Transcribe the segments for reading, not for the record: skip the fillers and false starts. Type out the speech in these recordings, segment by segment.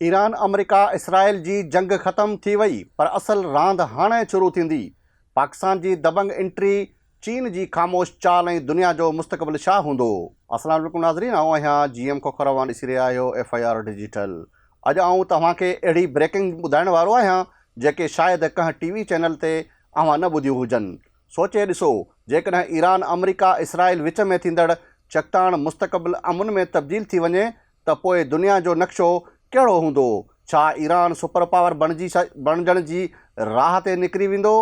Iran آمريڪا اسرائيل جي جنگ ختم ٿي وئي پر اصل راند هاڻي شروع ٿيندي، پاڪستان جي دبنگ انٽري، چين جي خاموش چال ۽ دنيا جو مستقبل ڇا هوندو؟ اسلام عليڪم ناظرين آئون آهيان جي ايم کوکر اوهان ڏسي رهيا آهيو ايف I R digital اڄ آئون توهان کي اهڙي بريڪنگ ٻڌائڻ وارو آهيان جيڪي شايد ڪنهن ٽي وي چينل تي اوهان نه ٻڌيون هجن سوچي ڏسو جيڪڏهن ايران آمريڪا اسرائيل وچ ۾ ٿيندڙ ڇڪتاڻ مستقبل امن ۾ تبديل ٿي وڃي ته پوء دنيا جو نقشو ڪهڙو هوندو؟ ڇا ايران سپر پاور بڻجي بڻجڻ جي راهه تي نڪري ويندو؟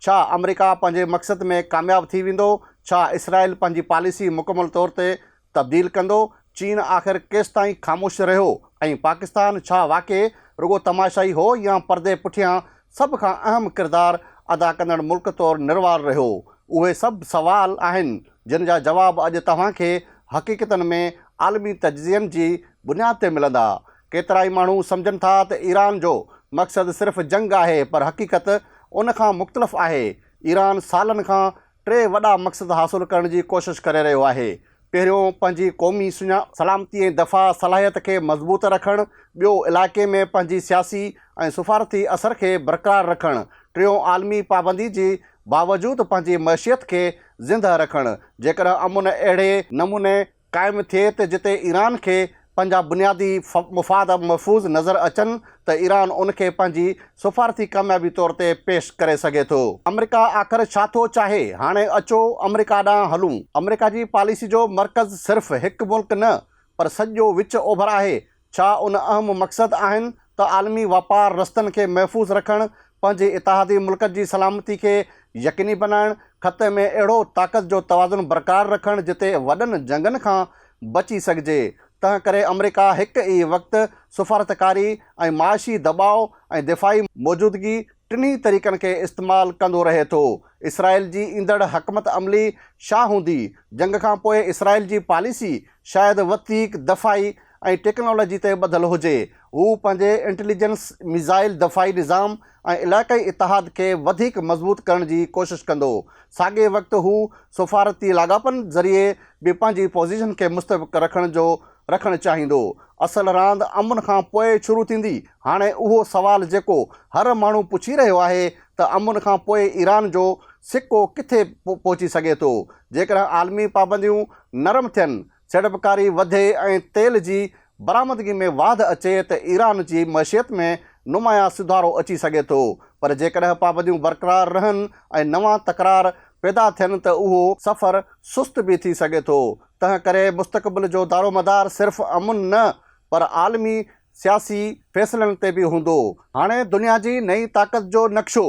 ڇا آمريڪا پنهنجي مقصد ۾ ڪامياب ٿي ويندو؟ ڇا اسرائيل پنهنجي پاليسي مڪمل طور تي تبديل ڪندو؟ چين آخر ڪيستائين خاموش رهيو؟ ۽ پاڪستان ڇا واقعي رڳو تماشائي هو يا پردي پٺيان سڀ کان اهم ڪردار ادا ڪندڙ ملڪ طور نروار رهيو؟ اهي سڀ سوال آهن جن جا جواب اڄ توهان کي حقيقتن ۾ عالمي تجزين جي بنياد تي ملندا. ڪيترائي ماڻهو سمجهن ٿا ته ايران جو مقصد صرف جنگ آهي پر حقيقت ان کان مختلف آهي. ايران سالن کان ٽي وڏا مقصد حاصل ڪرڻ جي ڪوشش ڪري رهيو آهي. پهريون پنهنجي قومي سلامتي ۽ دفاع صلاحيت کي مضبوط رکڻ، ٻيو علائقي ۾ پنهنجي سياسي ۽ سفارتي اثر کي برقرار رکڻ، ٽيون عالمي پابندي جي باوجود پنهنجي معيشت کي زندهه رکڻ. جيڪڏهن امن اهڙي نموني قائم ٿئي ته جتي ايران کي پنهنجا بنيادي مفاد محفوظ نظر اچن ته ايران ان کي پنهنجي سفارتي ڪاميابي طور تي پيش ڪري سگهي ٿو. آمريڪا آخر ڇا ٿو چاهي؟ هاڻي اچو آمريڪا ڏانهن هلون. آمريڪا جي پاليسي جو مرڪز صرف هڪ ملڪ نه پر سڄو وچ اوڀر آهي. ڇا ان اهم مقصد آهن ته عالمي واپار رستن کي محفوظ رکڻ، پنهنجي اتحادي ملڪن جي سلامتي کي يقيني بنائڻ، خطي ۾ اهڙو طاقت جو توازن برقرار رکڻ جتي وڏن جنگن کان بچي سگهجي. تنهن ڪري آمريڪا هڪ ئي وقت سفارتڪاري ۽ معاشي دٻاء ۽ دفاعي موجودگي ٽنهي طريقن کي استعمال ڪندو رهي ٿو. اسرائيل جي ايندڙ حڪمت عملي ڇا هوندي؟ جنگ کان پوء اسرائيل جي پاليسي شايد وڌيڪ دفاعي ۽ ٽيڪنالاجي تي ٻڌل هجي. هو پنهنجي انٽيليجنس، ميزائل دفاعي نظام ۽ علائقائي اتحاد کي وڌيڪ مضبوط ڪرڻ جي ڪوشش ڪندو. ساڳئي وقت هو سفارتي لاڳاپن ذريعي به پنهنجي پوزيشن کي مستحڪم رکڻ جو رکڻ چاهيندو. اصل راند امن کان پوء شروع ٿيندي. هاڻي اهو سوال جيڪو هر ماڻهو پڇي رهيو آهي ته امن کان پوء ايران جو سڪو ڪٿي پهچي سگهي ٿو؟ جيڪڏهن عالمي پابنديون نرم ٿين، سيڙپڪاري وڌي ۽ تيل جي برآمدگي ۾ واڌ اچي ته ايران جي معيشت ۾ نمايان سڌارو اچي سگهي ٿو پر جيڪڏهن پابنديون برقرار رهن ۽ نوان تڪرار پيدا ٿين ته اهو سفر سست به ٿي سگهي ٿو. تنهن ڪري مستقبل جو دارومدار صرف امن نه پر عالمي سياسي فيصلن تي به هوندو. هاڻي دنيا جي نئين طاقت جو نقشو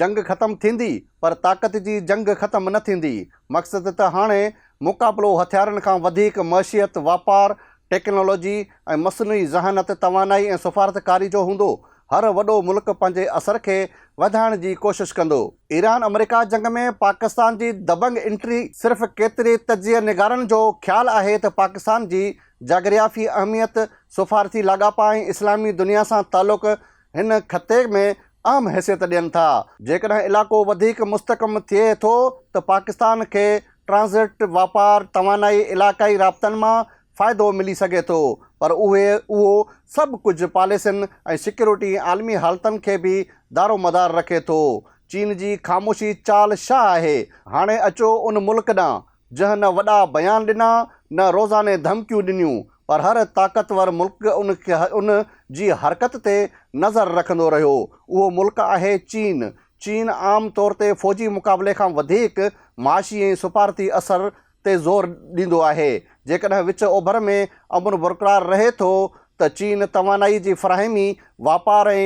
جنگ ختم ٿيندي پر طاقت جي جنگ ختم نه ٿيندي. مقصد ته هاڻي مقابلو هٿيارن کان وڌيڪ معشيت، واپار، ٽيڪنالاجي ۽ مصنوعي ذهانت، توانائي ۽ سفارتڪاري جو هوندو. هر وڏو ملڪ پنهنجي اثر کي وڌائڻ جي ڪوشش ڪندو. ايران آمريڪا جنگ ۾ پاڪستان جي دبنگ انٽري صرف ڪيتري تجزيه نگارن جو خيال آهي ته پاڪستان جي جاگريافي اهميت، سفارتي لاڳاپا ۽ اسلامي دنيا سان تعلق هن خطي ۾ اهم حيثيت ڏين ٿا. جيڪڏهن علائقو وڌيڪ مستحڪم ٿئي ٿو ته پاڪستان کي ٽرانزٽ، واپار، توانائي، علائقائي رابطن مان فائدو ملي سگهي ٿو پر اهي اهو سڀ ڪجهه پاليسين ۽ سيڪيورٽي ۽ عالمي حالتن کي به دارومدار رکي ٿو. چين جي خاموشي چال ڇا آهي؟ هاڻي اچو ان ملڪ ڏانهن جنهن نه وڏا بيان ڏنا نه روزاني ڌمڪيون ڏنيون پر هر طاقتور ملڪ ان جي حرڪت تي نظر رکندو رهيو. اهو ملڪ آهي چين. چين عام طور تي فوجي مقابلي کان وڌيڪ معاشي ۽ سفارتي اثر تي زور ڏيندو آهي. جيڪڏهن وچ اوڀر ۾ امن برقرار رهي ٿو ته چين توانائي جي فراهمي، واپار ۽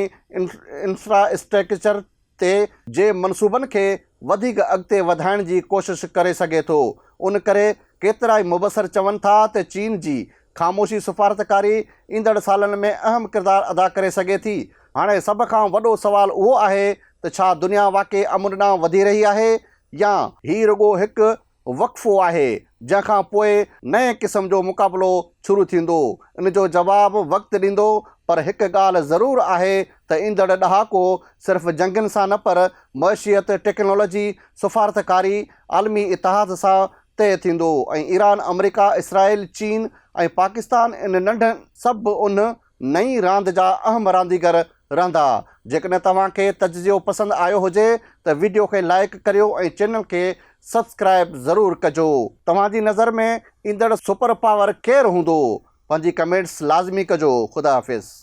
انفراسٽرڪچر تي جي منصوبن کي وڌيڪ اڳتي وڌائڻ جي ڪوشش ڪري سگهي ٿو. ان ڪري ڪيترائي مبصر چون ٿا ته چين جي خاموشي سفارتڪاري ايندڙ سالن ۾ اهم ڪردار ادا ڪري سگهي ٿي. هاڻي سڀ کان وڏو سوال اهو آهي ته ڇا دنيا واقعي امن ڏانهن وڌي رهي آهي يا هي رڳو هڪ وقفو آهي، جنهن کان پوء نئين قسم جو مقابلو شروع ٿيندو. ان جو جواب وقت ڏيندو، پر هڪ ڳالهه ضرور آهي ته ايندڙ ڏهاڪو صرف جنگين سان نه پر معشيت، ٽيڪنالاجي، سفارتڪاري، عالمي اتحاد سان طئي ٿيندو ۽ ايران، آمريڪا، اسرائيل، چين ۽ پاڪستان ان ننڍن سڀ ان نئين راند جا اهم رانديگر رهندا. جيڪڏهن توهان کي تجزيو پسند آيو هجي ته وڊيو کي لائيڪ ڪريو ۽ چينل کي سبسڪرائيب ضرور ڪجو. توهان جي نظر ۾ ايندڙ سپر پاور ڪير هوندو؟ پنهنجي ڪمينٽس لازمي ڪجو. خدا حافظ.